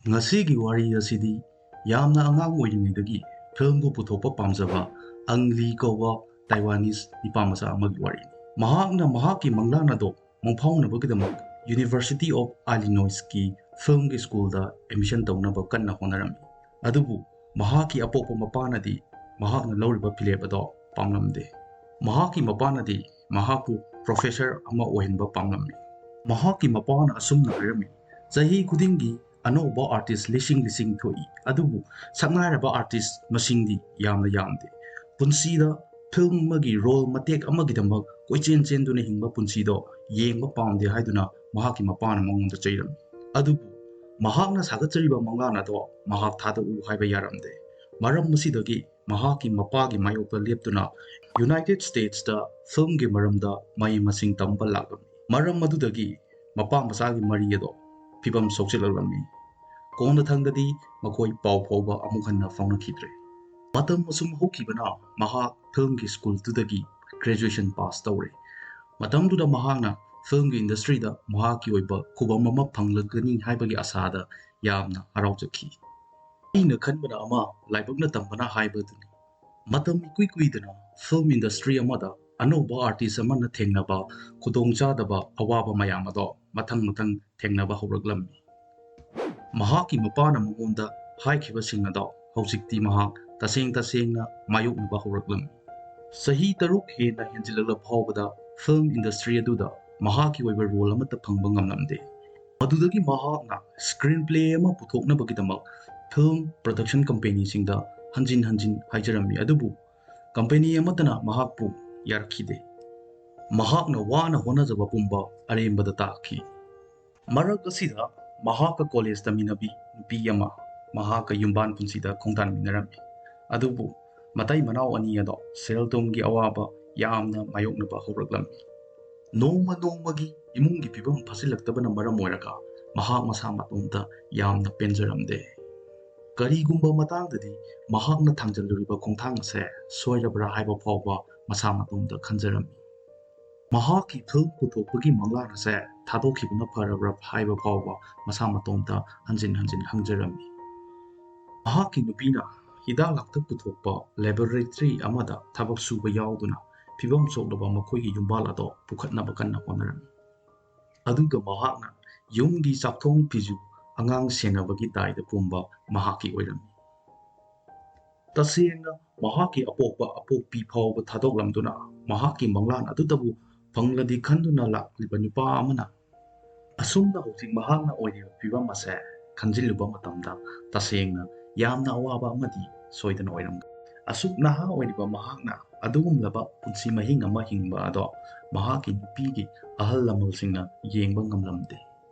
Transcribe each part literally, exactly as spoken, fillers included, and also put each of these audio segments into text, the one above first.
ꯉꯁꯤꯒꯤ ꯋꯥꯔꯤ ꯑꯁꯤꯗꯤ ꯌꯥꯝꯅ ꯑꯉꯥꯡ ꯑꯣꯏꯔꯤꯉꯩꯗꯒꯤ ꯐꯤꯂꯝꯕꯨ ꯄꯨꯊꯣꯛꯄ ꯄꯥꯝꯖꯕ ꯑꯪ ꯂꯤ ꯀꯧꯕ ꯇꯥꯏꯋꯥꯅꯤꯁ ꯅꯤꯄꯥ ꯃꯆꯥ ꯑꯃꯒꯤ ꯋꯥꯔꯤꯅꯤ꯫ ꯃꯍꯥꯛꯅ ꯃꯍꯥꯛꯀꯤ ꯃꯪꯂꯥꯟ ꯑꯗꯣ ꯃꯪꯐꯥꯎꯅꯕꯒꯤꯗꯃꯛ University of Illinoisꯀꯤ ꯐꯤꯂꯝꯒꯤ ꯁ꯭ꯀꯨꯜꯗ ꯑꯦꯗꯃꯤꯁꯟ ꯇꯧꯅꯕ ꯀꯟꯅ ꯍꯣꯠꯅꯔꯝꯃꯤ꯫ ꯑꯗꯨꯕꯨ ꯃꯍꯥꯛꯀꯤ ꯑꯄꯣꯛꯄ ꯃꯄꯥꯅꯗꯤ ꯃꯍꯥꯛꯅ ꯂꯧꯔꯤꯕ ꯐꯤꯔꯦꯞ ꯑꯗꯣ ꯄꯥꯝꯂꯝꯗꯦ꯫ ꯃꯍꯥꯛꯀꯤ ꯃꯄꯥꯅꯗꯤ ꯃꯍꯥꯛꯄꯨ ꯄ꯭ꯔꯣꯐꯦꯁꯔ ꯑꯃ ꯑꯣꯏꯍꯟꯕ ꯄꯥꯝꯂꯝꯃꯤ꯫ ꯃꯍꯥꯛꯀꯤ ꯃꯄꯥꯅ ꯑꯁꯨꯝꯅ ꯍꯥꯏꯔꯝꯃꯤ, "ꯆꯍꯤ ꯈꯨꯗꯤꯡꯒꯤ ꯑꯅꯧꯕ ꯑꯥꯔꯇꯤꯁ ꯂꯤꯁꯤꯡ ꯂꯤꯁꯤꯡ ꯊꯣꯛꯏ, ꯑꯗꯨꯕꯨ ꯁꯛꯅꯥꯏꯔꯕ ꯑꯥꯔꯇꯤꯁ ꯃꯁꯤꯡꯗꯤ ꯌꯥꯝꯅ ꯌꯥꯝꯗꯦ꯫ ꯄꯨꯟꯁꯤꯗ ꯐꯤꯂꯝ ꯑꯃꯒꯤ ꯔꯣꯜ ꯃꯇꯦꯛ ꯑꯃꯒꯤꯗꯃꯛ ꯀꯣꯏꯆꯦꯟ ꯆꯦꯟꯗꯨꯅ ꯍꯤꯡꯕ ꯄꯨꯟꯁꯤꯗꯣ ꯌꯦꯡꯕ ꯄꯥꯝꯗꯦ" ꯍꯥꯏꯗꯨꯅ ꯃꯍꯥꯛꯀꯤ ꯃꯄꯥꯅ ꯃꯉꯣꯟꯗ ꯆꯩꯔꯝꯃꯤ꯫ ꯑꯗꯨꯕꯨ ꯃꯍꯥꯛꯅ ꯁꯥꯒꯠꯆꯔꯤꯕ ꯃꯪꯂꯥꯟ ꯑꯗꯣ ꯃꯍꯥꯛ ꯊꯥꯗꯣꯛꯎ ꯍꯥꯏꯕ ꯌꯥꯔꯝꯗꯦ꯫ ꯃꯔꯝ ꯑꯁꯤꯗꯒꯤ ꯃꯍꯥꯛꯀꯤ ꯃꯄꯥꯒꯤ ꯃꯥꯌꯣꯛꯇ ꯂꯦꯞꯇꯨꯅ ꯌꯨꯅꯥꯏꯇꯦꯗ ꯁ꯭ꯇꯦꯠꯁꯇ ꯐꯤꯂꯝꯒꯤ ꯃꯔꯝꯗ ꯃꯍꯩ ꯃꯁꯤꯡ ꯇꯝꯕ ꯂꯥꯛꯂꯝꯃꯤ꯫ ꯃꯔꯝ ꯑꯗꯨꯗꯒꯤ ꯃꯄꯥ ꯃꯆꯥꯒꯤ ꯃꯔꯤ ꯑꯗꯣ ꯐꯤꯕꯝ ꯁꯣꯛꯆꯤꯜꯂꯛꯂꯝꯃꯤ꯫ ꯀꯣꯟꯅꯊꯪꯗꯗꯤ ꯃꯈꯣꯏ ꯄꯥꯎ ꯐꯥꯎꯕ ꯑꯃꯨꯛ ꯍꯟꯅ ꯐꯥꯎꯅꯈꯤꯗ꯭ꯔꯦ꯫ ꯃꯇꯝ ꯑꯁꯨꯝ ꯍꯧꯈꯤꯕꯅ ꯃꯍꯥꯛ ꯐꯤꯂꯝꯒꯤ ꯁ꯭ꯀꯨꯜꯗꯨꯗꯒꯤ ꯒ꯭ꯔꯦꯖꯨꯑꯦꯁꯟ ꯄꯥꯁ ꯇꯧꯔꯦ꯫ ꯃꯇꯝꯗꯨꯗ ꯃꯍꯥꯛꯅ ꯐꯤꯂꯝꯒꯤ ꯏꯟꯗꯁꯇ꯭ꯔꯤꯗ ꯃꯍꯥꯛꯀꯤ ꯑꯣꯏꯕ ꯈꯨꯕꯝ ꯑꯃ ꯐꯪꯂꯒꯅꯤ ꯍꯥꯏꯕꯒꯤ ꯑꯁꯥꯗ ꯌꯥꯝꯅ ꯍꯔꯥꯎꯖꯈꯤ꯫ ꯑꯩꯅ ꯈꯟꯕꯅ ꯑꯃ, ꯂꯥꯏꯕꯛꯅ ꯇꯝꯕꯅ ꯍꯥꯏꯕꯗꯨꯅꯤ꯫ ꯃꯇꯝ ꯏꯀꯨꯏ ꯀꯨꯏꯗꯅ ꯐꯤꯂꯝ ꯏꯟꯗꯁꯇ꯭ꯔꯤ ꯑꯃꯗ ꯑꯅꯧꯕ ꯑꯥꯔꯇꯤꯁ ꯑꯃꯅ ꯊꯦꯡꯅꯕ ꯈꯨꯗꯣꯡꯆꯥꯗꯕ, ꯑꯋꯥꯕ ꯃꯌꯥꯝ ꯑꯗꯣ ꯃꯊꯪ ꯃꯊꯪ ꯊꯦꯡꯅꯕ ꯍꯧꯔꯛꯂꯝꯃꯤ꯫ ꯃꯍꯥꯛꯀꯤ ꯃꯄꯥꯅ ꯃꯉꯣꯟꯗ ꯍꯥꯏꯈꯤꯕꯁꯤꯡ ꯑꯗꯣ ꯍꯧꯖꯤꯛꯇꯤ ꯃꯍꯥꯛ ꯇꯁꯦꯡ ꯇꯁꯦꯡꯅ ꯃꯥꯌꯣꯛꯅꯕ ꯍꯧꯔꯛꯂꯝꯃꯤ꯫ ꯆꯍꯤ ꯇꯔꯨꯛ ꯍꯦꯟꯅ ꯍꯦꯟꯖꯤꯜꯂꯛꯂꯕ ꯐꯥꯎꯕꯗ ꯐꯤꯂꯝ ꯏꯟꯗꯁꯇ꯭ꯔꯤ ꯑꯗꯨꯗ ꯃꯍꯥꯛꯀꯤ ꯑꯣꯏꯕ ꯔꯣꯜ ꯑꯃꯠꯇ ꯐꯪꯕ ꯉꯝꯂꯝꯗꯦ꯫ ꯃꯗꯨꯗꯒꯤ ꯃꯍꯥꯛꯅ ꯁ꯭ꯀ꯭ꯔꯤꯟ ꯄ꯭ꯂꯦ ꯑꯃ ꯄꯨꯊꯣꯛꯅꯕꯒꯤꯗꯃꯛ ꯐꯤꯂꯝ ꯄ꯭ꯔꯗꯛꯁꯟ ꯀꯝꯄꯦꯅꯤꯁꯤꯡꯗ ꯍꯟꯖꯤꯟ ꯍꯟꯖꯤꯟ ꯍꯥꯏꯖꯔꯝꯃꯤ, ꯑꯗꯨꯕꯨ ꯀꯝꯄꯦꯅꯤ ꯑꯃꯠꯇꯅ ꯃꯍꯥꯛꯄꯨ ꯌꯥꯔꯛꯈꯤꯗꯦ꯫ ꯃꯍꯥꯛꯅ ꯋꯥꯅ ꯍꯣꯠꯅꯖꯕ ꯄꯨꯝꯕ ꯑꯔꯦꯝꯕꯗ ꯇꯥꯈꯤ꯫ ꯃꯔꯛ ꯑꯁꯤꯗ ꯃꯍꯥꯛꯀ ꯀꯣꯂꯦꯖ ꯇꯝꯃꯤꯟꯅꯕꯤ ꯅꯨꯄꯤ ꯑꯃ ꯃꯍꯥꯛꯀ ꯌꯨꯝꯕꯥꯟ ꯄꯨꯟꯁꯤꯗ ꯈꯣꯡꯗꯥꯟꯃꯤꯟꯅꯔꯝꯃꯤ꯫ ꯑꯗꯨꯕꯨ ꯃꯇꯩ ꯃꯅꯥꯎ ꯑꯅꯤ ꯑꯗꯣ ꯁꯦꯜ ꯊꯨꯝꯒꯤ ꯑꯋꯥꯕ ꯌꯥꯝꯅ ꯃꯥꯌꯣꯛꯅꯕ ꯍꯧꯔꯛꯂꯝꯃꯤ꯫ ꯅꯣꯡꯃ ꯅꯣꯡꯃꯒꯤ ꯏꯃꯨꯡꯒꯤ ꯐꯤꯕꯝ ꯐꯠꯁꯤꯜꯂꯛꯇꯕꯅ ꯃꯔꯝ ꯑꯣꯏꯔꯒ ꯃꯍꯥꯛ ꯃꯁꯥ ꯃꯇꯣꯝꯇ ꯌꯥꯝꯅ ꯄꯦꯟꯖꯔꯝꯗꯦ꯫ ꯀꯔꯤꯒꯨꯝꯕ ꯃꯇꯥꯡꯗꯗꯤ ꯃꯍꯥꯛꯅ ꯊꯥꯡꯖꯜꯂꯨꯔꯤꯕ ꯈꯣꯡꯊꯥꯡ ꯑꯁꯦ ꯁꯣꯏꯔꯕ꯭ꯔꯥ ꯍꯥꯏꯕ ꯐꯥꯎꯕ ꯃꯁꯥ ꯃꯇꯣꯝꯇ ꯈꯟꯖꯔꯝꯃꯤ꯫ ꯃꯍꯥꯛꯀꯤ ꯐꯤꯜꯝ ꯄꯨꯊꯣꯛꯄꯒꯤ ꯃꯪꯂꯥꯟ ꯑꯁꯦ ꯊꯥꯗꯣꯛꯈꯤꯕꯅ ꯐꯔꯕ꯭ꯔꯥ ꯍꯥꯏꯕ ꯐꯥꯎꯕ ꯃꯁꯥ ꯃꯇꯣꯝꯇ ꯍꯟꯖꯤꯟ ꯍꯟꯖꯤꯟ ꯍꯪꯖꯔꯝꯃꯤ꯫ ꯃꯍꯥꯛꯀꯤ ꯅꯨꯄꯤꯅ ꯍꯤꯗꯥꯛ ꯂꯥꯡꯊꯛ ꯄꯨꯊꯣꯛꯄ ꯂꯦꯕꯣꯔꯦꯇꯔꯤ ꯑꯃꯗ ꯊꯕꯛ ꯁꯨꯕ ꯌꯥꯎꯗꯨꯅ ꯐꯤꯕꯝ ꯁꯣꯛꯂꯕ ꯃꯈꯣꯏꯒꯤ ꯌꯨꯝꯕꯥꯜ ꯑꯗꯣ ꯄꯨꯈꯠꯅꯕ ꯀꯟꯅ ꯍꯣꯠꯅꯔꯝꯃꯤ꯫ ꯑꯗꯨꯒ ꯃꯍꯥꯛꯅ ꯌꯨꯝꯒꯤ ꯆꯥꯛꯊꯣꯡ ꯐꯤꯖꯨ ꯑꯉꯥꯡ ꯁꯦꯟꯅꯕꯒꯤ ꯗꯥꯏꯗ ꯄꯨꯝꯕ ꯃꯍꯥꯛꯀꯤ ꯑꯣꯏꯔꯝꯃꯤ꯫ ꯇꯁꯦꯡꯅ ꯃꯍꯥꯛꯀꯤ ꯑꯄꯣꯛꯄ ꯑꯄꯣꯛꯄꯤ ꯐꯥꯎꯕ ꯊꯥꯗꯣꯛꯂꯝꯗꯨꯅ ꯃꯍꯥꯛꯀꯤ ꯃꯪꯂꯥꯟ ꯑꯗꯨꯗꯕꯨ ꯐꯪꯂꯗꯤ ꯈꯟꯗꯨꯅ ꯂꯥꯛꯂꯤꯕ ꯅꯨꯄꯥ ꯑꯃꯅ ꯑꯁꯨꯝꯅ ꯍꯧꯖꯤꯛ ꯃꯍꯥꯛꯅ ꯑꯣꯏꯔꯤꯕ ꯐꯤꯕꯝ ꯑꯁꯦ ꯈꯟꯖꯤꯜꯂꯨꯕ ꯃꯇꯝꯗ ꯇꯁꯦꯡꯅ ꯌꯥꯝꯅ ꯑꯋꯥꯕ ꯑꯃꯗꯤ ꯁꯣꯏꯗꯅ ꯑꯣꯏꯔꯝꯒꯅꯤ꯫ ꯑꯁꯨꯛ ꯅꯍꯥ ꯑꯣꯏꯔꯤꯕ ꯃꯍꯥꯛꯅ ꯑꯗꯨꯒꯨꯝꯂꯕ ꯄꯨꯟꯁꯤ ꯃꯍꯤꯡ ꯑꯃ ꯍꯤꯡꯕ ꯑꯗꯣ ꯃꯍꯥꯛꯀꯤ ꯅꯨꯄꯤꯒꯤ ꯑꯍꯜ ꯂꯃꯟꯁꯤꯡꯅ ꯌꯦꯡꯕ ꯉꯝꯂꯝꯗꯦ꯫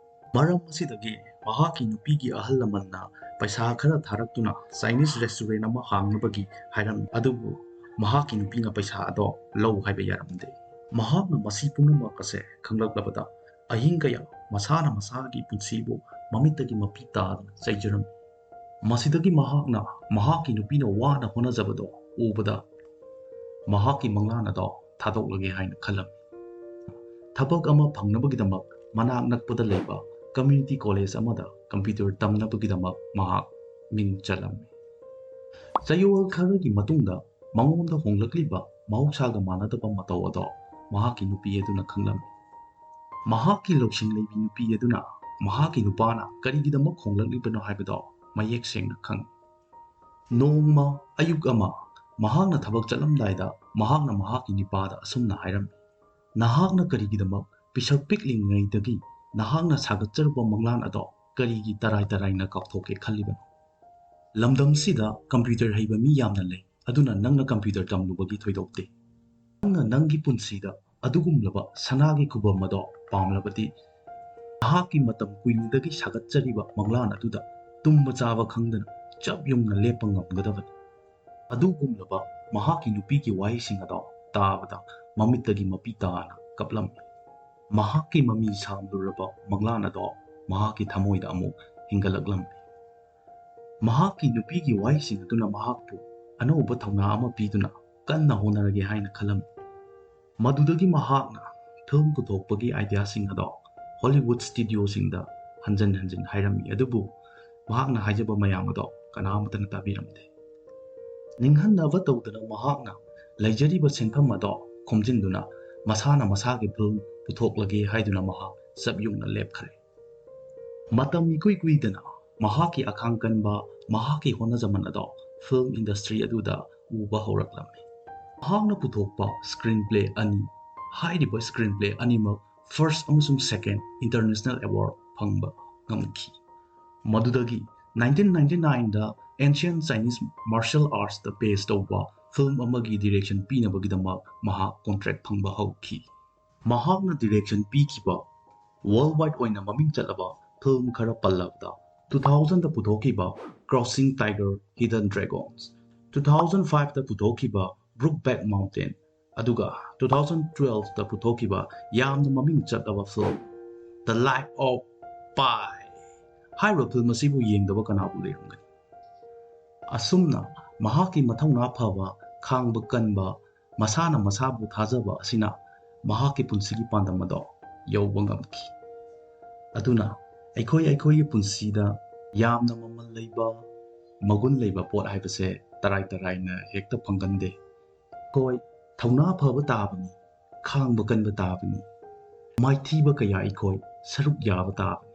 ꯃꯔꯝ ꯑꯁꯤꯗꯒꯤ ꯃꯍꯥꯛꯀꯤ ꯅꯨꯄꯤꯒꯤ ꯑꯍꯜ ꯂꯃꯟꯅ ꯄꯩꯁꯥ ꯈꯔ ꯊꯥꯔꯛꯇꯨꯅ ꯆꯥꯏꯅꯤꯁ ꯔꯦꯁꯇꯨꯔꯦꯟ ꯑꯃ ꯍꯥꯡꯅꯕꯒꯤ ꯍꯥꯏꯔꯝꯃꯤ, ꯑꯗꯨꯕꯨ ꯃꯍꯥꯛꯀꯤ ꯅꯨꯄꯤꯅ ꯄꯩꯁꯥ ꯑꯗꯣ ꯂꯧ ꯍꯥꯏꯕ ꯌꯥꯔꯝꯗꯦ꯫ ꯃꯍꯥꯛꯅ ꯃꯁꯤ ꯄꯨꯝꯅꯃꯛ ꯑꯁꯦ ꯈꯪꯂꯛꯂꯕꯗ ꯑꯍꯤꯡ ꯀꯌꯥ ꯃꯁꯥꯅ ꯃꯁꯥꯒꯤ ꯄꯨꯟꯁꯤꯕꯨ ꯃꯃꯤꯠꯇꯒꯤ ꯃꯄꯤ ꯇꯥꯗꯅ ꯆꯩꯖꯔꯝꯃꯤ꯫ ꯃꯁꯤꯗꯒꯤ ꯃꯍꯥꯛꯅ ꯃꯍꯥꯛꯀꯤ ꯅꯨꯄꯤꯅ ꯋꯥꯅ ꯍꯣꯠꯅꯖꯕꯗꯣ ꯎꯕꯗ ꯃꯍꯥꯛꯀꯤ ꯃꯪꯂꯥꯟ ꯑꯗꯣ ꯊꯥꯗꯣꯛꯂꯒꯦ ꯍꯥꯏꯅ ꯈꯜꯂꯝꯃꯤ꯫ ꯊꯕꯛ ꯑꯃ ꯐꯪꯅꯕꯒꯤꯗꯃꯛ ꯃꯅꯥꯛ ꯅꯛꯄꯗ ꯂꯩꯕ ꯀꯝꯃ꯭ꯌꯨꯅꯤꯇꯤ ꯀꯣꯂꯦꯖ ꯑꯃꯗ ꯀꯝꯄ꯭ꯌꯨꯇꯔ ꯇꯝꯅꯕꯒꯤꯗꯃꯛ ꯃꯍꯥꯛ ꯃꯤꯡ ꯆꯜꯂꯝꯃꯤ꯫ ꯆꯌꯣꯜ ꯈꯔꯒꯤ ꯃꯇꯨꯡꯗ ꯃꯉꯣꯟꯗ ꯍꯣꯡꯂꯛꯂꯤꯕ ꯃꯍꯧꯁꯥꯒ ꯃꯥꯟꯅꯗꯕ ꯃꯇꯧ ꯑꯗꯣ ꯃꯍꯥꯛꯀꯤ ꯅꯨꯄꯤ ꯑꯗꯨꯅ ꯈꯪꯂꯝꯃꯤ꯫ ꯃꯍꯥꯛꯀꯤ ꯂꯧꯁꯤꯡ ꯂꯩꯕꯤ ꯅꯨꯄꯤ ꯑꯗꯨꯅ ꯃꯍꯥꯛꯀꯤ ꯅꯨꯄꯥꯅ ꯀꯔꯤꯒꯤꯗꯃꯛ ꯍꯣꯡꯂꯛꯂꯤꯕꯅꯣ ꯍꯥꯏꯕꯗꯣ ꯃꯌꯦꯛ ꯁꯦꯡꯅ ꯈꯪꯏ꯫ ꯅꯣꯡꯃ ꯑꯌꯨꯛ ꯑꯃ ꯃꯍꯥꯛꯅ ꯊꯕꯛ ꯆꯠꯂꯝꯗꯥꯏꯗ ꯃꯍꯥꯛꯅ ꯃꯍꯥꯛꯀꯤ ꯅꯨꯄꯥꯗ ꯑꯁꯨꯝꯅ ꯍꯥꯏꯔꯝꯃꯤ, "ꯅꯍꯥꯛꯅ ꯀꯔꯤꯒꯤꯗꯃꯛ ꯄꯤꯁꯛ ꯄꯤꯛꯂꯤꯉꯩꯗꯒꯤ ꯅꯍꯥꯛꯅ ꯁꯥꯒꯠꯆꯔꯨꯕ ꯃꯪꯂꯥꯟ ꯑꯗꯣ ꯀꯔꯤꯒꯤ ꯇꯔꯥꯏ ꯇꯔꯥꯏꯅ ꯀꯥꯎꯊꯣꯛꯀꯦ ꯈꯜꯂꯤꯕꯅꯣ? ꯂꯝꯗꯝꯁꯤꯗ ꯀꯝꯄ꯭ꯌꯨꯇꯔ ꯍꯩꯕ ꯃꯤ ꯌꯥꯝꯅ ꯂꯩ, ꯑꯗꯨꯅ ꯅꯪꯅ ꯀꯝꯄ꯭ꯌꯨꯇꯔ ꯇꯝꯂꯨꯕꯒꯤ ꯊꯣꯏꯗꯣꯛꯇꯦ꯫ ꯅꯪꯅ ꯅꯪꯒꯤ ꯄꯨꯟꯁꯤꯗ ꯑꯗꯨꯒꯨꯝꯂꯕ ꯁꯅꯥꯒꯤ ꯈꯨꯕꯝ ꯑꯗꯣ ꯄꯥꯝꯂꯕꯗꯤ, ꯅꯍꯥꯛꯀꯤ ꯃꯇꯝ ꯀꯨꯏꯅꯗꯒꯤ ꯁꯥꯒꯠꯆꯔꯤꯕ ꯃꯪꯂꯥꯟ ꯑꯗꯨꯗ ꯇꯨꯝꯕ ꯆꯥꯕ ꯈꯪꯗꯅ ꯆꯞ ꯌꯨꯡꯅ ꯂꯦꯞꯄ ꯉꯝꯒꯗꯕꯅꯤ꯫" ꯑꯗꯨꯒꯨꯝꯂꯕ ꯃꯍꯥꯛꯀꯤ ꯅꯨꯄꯤꯒꯤ ꯋꯥꯍꯩꯁꯤꯡ ꯑꯗꯣ ꯇꯥꯕꯗ ꯃꯃꯤꯠꯇꯒꯤ ꯃꯄꯤ ꯇꯥꯅ ꯀꯞꯂꯝꯃꯤ꯫ ꯃꯍꯥꯛꯀꯤ ꯃꯃꯤ ꯁꯥꯝꯂꯨꯔꯕ ꯃꯪꯂꯥꯟ ꯑꯗꯣ ꯃꯍꯥꯛꯀꯤ ꯊꯃꯣꯏꯗ ꯑꯃꯨꯛ ꯍꯤꯡꯒꯠꯂꯛꯂꯝꯃꯤ꯫ ꯃꯍꯥꯛꯀꯤ ꯅꯨꯄꯤꯒꯤ ꯋꯥꯍꯩꯁꯤꯡ ꯑꯗꯨꯅ ꯃꯍꯥꯛꯄꯨ ꯑꯅꯧꯕ ꯊꯧꯅꯥ ꯑꯃ ꯄꯤꯗꯨꯅ ꯀꯟꯅ ꯍꯣꯠꯅꯔꯒꯦ ꯍꯥꯏꯅ ꯈꯜꯂꯝꯃꯤ꯫ ꯃꯗꯨꯗꯒꯤ ꯃꯍꯥꯛꯅ ꯐꯤꯂꯝ ꯄꯨꯊꯣꯛꯄꯒꯤ ꯑꯥꯏꯗꯤꯌꯥꯁꯤꯡ ꯑꯗꯣ ꯍꯣꯂꯤꯋꯨꯗ ꯁ꯭ꯇꯨꯗꯤꯑꯣꯁꯤꯡꯗ ꯍꯟꯖꯟ ꯍꯟꯖꯤꯟ ꯍꯥꯏꯔꯝꯃꯤ꯫ ꯑꯗꯨꯕꯨ ꯃꯍꯥꯛꯅ ꯍꯥꯏꯖꯕ ꯃꯌꯥꯝ ꯑꯗꯣ ꯀꯅꯥꯃꯠꯇꯅ ꯇꯥꯕꯤꯔꯝꯗꯦ꯫ ꯅꯤꯡꯍꯟꯅꯕ ꯇꯧꯗꯅ ꯃꯍꯥꯛꯅ ꯂꯩꯖꯔꯤꯕ ꯁꯦꯟꯐꯝ ꯑꯗꯣ ꯈꯣꯝꯖꯤꯟꯗꯨꯅ ꯃꯁꯥꯅ ꯃꯁꯥꯒꯤ ꯐꯤꯂꯝ ꯄꯨꯊꯣꯛꯂꯒꯦ ꯍꯥꯏꯗꯨꯅ ꯃꯍꯥꯛ ꯆꯞ ꯌꯨꯡꯅ ꯂꯦꯞꯈ꯭ꯔꯦ꯫ ꯃꯇꯝ ꯏꯀꯨꯏ ꯀꯨꯏꯗꯅ ꯃꯍꯥꯛꯀꯤ ꯑꯈꯥꯡ ꯀꯟꯕ, ꯃꯍꯥꯛꯀꯤ ꯍꯣꯠꯅꯖꯃꯟ ꯑꯗꯣ ꯐꯤꯂꯝ ꯏꯟꯗꯁꯇ꯭ꯔꯤ ꯑꯗꯨꯗ ꯎꯕ ꯍꯧꯔꯛꯂꯝꯃꯤ꯫ ꯃꯍꯥꯛꯅ ꯄꯨꯊꯣꯛꯄ ꯁ꯭ꯀ꯭ꯔꯤꯟ ꯄ꯭ꯂꯦ ꯑꯅꯤ, ꯍꯥꯏꯔꯤꯕ ꯁ꯭ꯀ꯭ꯔꯤꯟ ꯄ꯭ꯂꯦ ꯑꯅꯤꯃꯛ ꯐꯥꯔꯁ ꯑꯃꯁꯨꯡ ꯁꯦꯀꯦꯟ ꯏꯟꯇꯔꯅꯦꯁꯅꯦꯜ ꯑꯦꯋꯥꯔꯗ ꯐꯪꯕ ꯉꯝꯈꯤ꯫ ꯃꯗꯨꯗꯒꯤ ꯅꯥꯏꯟꯇꯤꯟ ꯅꯥꯏꯟꯇꯤ ꯅꯥꯏꯟꯗ ꯑꯦꯟꯁꯤꯌꯟ ꯆꯥꯏꯅꯤꯁ ꯃꯥꯔꯁꯤꯌꯦꯜ ꯑꯥꯔꯠꯁꯇ ꯕꯦꯖ ꯇꯧꯕ ꯐꯤꯂꯝ ꯑꯃꯒꯤ ꯗꯤꯔꯦꯛꯁꯟ ꯄꯤꯅꯕꯒꯤꯗꯃꯛ ꯃꯍꯥꯛ ꯀꯣꯟꯇ꯭ꯔꯦꯛ ꯐꯪꯕ ꯍꯧꯈꯤ꯫ ꯃꯍꯥꯛꯅ ꯗꯤꯔꯦꯛꯁꯟ ꯄꯤꯈꯤꯕ ꯋꯥꯔꯜ ꯋꯥꯏꯗ ꯑꯣꯏꯅ ꯃꯃꯤꯡ ꯆꯠꯂꯕ ꯐꯤꯂꯝ ꯈꯔ ꯄꯜꯂꯕꯗ, ꯇꯨ ꯊꯥꯎꯖꯟꯗ ꯄꯨꯊꯣꯛꯈꯤꯕ Crouching Tiger, Hidden Dragons, two thousand ꯐꯥꯏꯚꯇ ꯄꯨꯊꯣꯛꯈꯤꯕ Brokeback Mountain, ꯑꯗꯨꯒ ꯇꯨ ꯊꯥꯎꯖꯟ ꯇꯨꯋꯦꯜꯐꯇ ꯄꯨꯊꯣꯛꯈꯤꯕ ꯌꯥꯝꯅ ꯃꯃꯤꯡ ꯆꯠꯂꯕ film The Life of Pi ꯍꯥꯏꯔꯤꯕ ꯐꯤꯂꯝ ꯑꯁꯤꯕꯨ ꯌꯦꯡꯗꯕ ꯀꯅꯥꯕꯨ ꯂꯩꯔꯝꯒꯅꯤ? ꯑꯁꯨꯝꯅ ꯃꯍꯥꯛꯀꯤ ꯃꯊꯧꯅꯥ ꯐꯕ, ꯈꯥꯡꯕ ꯀꯟꯕ, ꯃꯁꯥꯅ ꯃꯁꯥꯕꯨ ꯊꯥꯖꯕ ꯑꯁꯤꯅ ꯃꯍꯥꯛꯀꯤ ꯄꯨꯟꯁꯤꯒꯤ ꯄꯥꯟꯗꯝ ꯑꯗꯣ ꯌꯧꯕ ꯉꯝꯈꯤ꯫ ꯑꯗꯨꯅ ꯑꯩꯈꯣꯏ ꯑꯩꯈꯣꯏꯒꯤ ꯄꯨꯟꯁꯤꯗ ꯌꯥꯝꯅ ꯃꯃꯜ ꯂꯩꯕ, ꯃꯒꯨꯟ ꯂꯩꯕ ꯄꯣꯠ ꯍꯥꯏꯕꯁꯦ ꯇꯔꯥꯏ ꯇꯔꯥꯏꯅ ꯍꯦꯛꯇ ꯐꯪꯒꯟꯗꯦ꯫ ꯑꯩꯈꯣꯏ ꯊꯧꯅꯥ ꯐꯕ ꯇꯥꯕꯅꯤ, ꯈꯥꯡꯕ ꯀꯟꯕ ꯇꯥꯕꯅꯤ, ꯃꯥꯏꯊꯤꯕ ꯀꯌꯥ ꯑꯩꯈꯣꯏ ꯁꯔꯨꯛ ꯌꯥꯕ ꯇꯥꯕꯅꯤ꯫